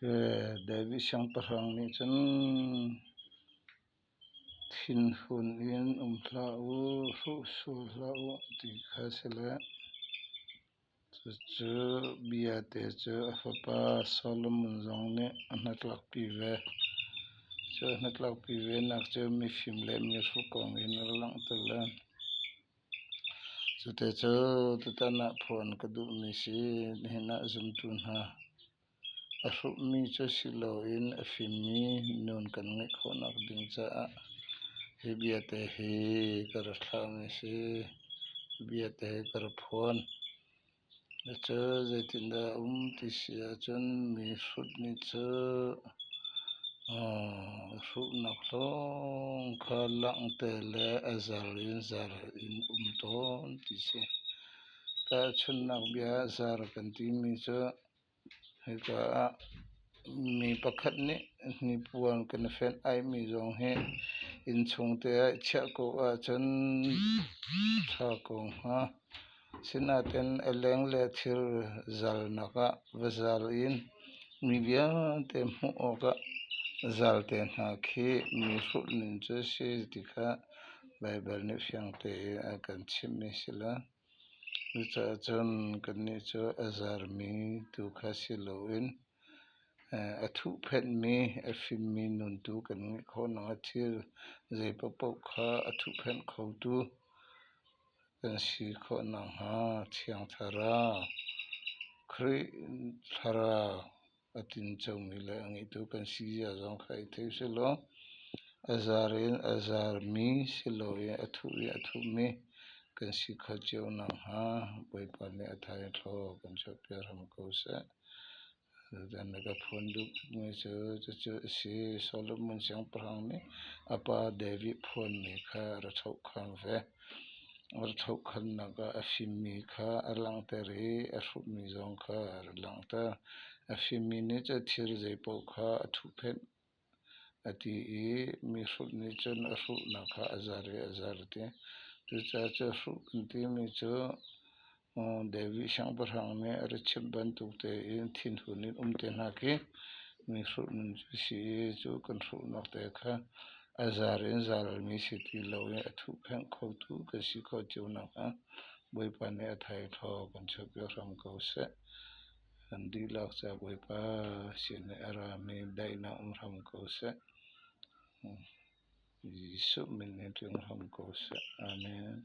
David siangpahrang nih cun thinhun in um hlah u, hruh sual hlah u ti kha a si le cucu bia te cu a fapa Solomon zong nih a hnatlakpi ve. Cu a hnatlakpi ve nak cu mifim le mihrut kong in a langhter len. Cute cu tutan ah phuan ka duhmi si. Nihin ah zumtu hna a hruhmi cu si loin a fimmi nun kan ngeih khawhnak ding caah hi biate hi ka rak thlahmi a si. Hi biate hi ka rak phuan. Cucu zeitindah a um ti si ahcun mi hrut nih cu hruhnak lawng kha langhter le a zar in zar in um tawn ti si. Tahchunhnak bia ah zar kan timi cu hika ah mi pakhat nih hnipuan kan i fenh aimi zong hi innchung te ah chiah ko ahcun ṭha ko hnga. Sinain a leng le thil zalnak ah va zal in mi vialte hmuh awkah zal te hna khi mi hrut ning cu a si ti kha Baibal nih fiang tein a kan chimhmi a si lo. Cucaah cun kannih cu a zarmi tu kha si loin a thuhphenhmi, a fimmi nun tu kan ngeih khawh nakhnga thil zei paohpaoh kha a thuhphenh khotu kan si khawh nakhnga Thiang Thlarau, Khrih Thlarau a tincomi le a ngeitu kan si zia zong kha i thei sehlaw a zar in a zarmi si loin a thuh i a thuhmi kan si kho cio nakhnga Bawipa nih a thaithlaw kan chuahpiak hram ko seh. Tutan na ka phuan duhmi cu cucu a si. Solomon siangpahrang nih a pa David phuanmi kha a ra chohkham ve. A ra chohkhamnak ah a fimmi kha a langhter i a hruhmi zong kha a ra langhter. A fimmi nih cun thil zeipaoh kha a thuhphenh a ti i mihrut nih cun a hruhnak kha a zar i a zar a ti. Cucaah cu hruh kan timi cu David siangpahrang nih a ra chimh bantuk tein thinhun in um te hna khi mihrut nun cu a si i cu kan hruhnak te kha a zar in zarmi si ti lo i a thuhphenh khotu kan si khawh cio nakhnga Bawipa nih a thaithaw kan chuahpiak hram ko seh. Kan dihlak ca Bawipa sin i a rami daihnak um hram ko seh. Jesuh min in tlung hram ko seh. Amen.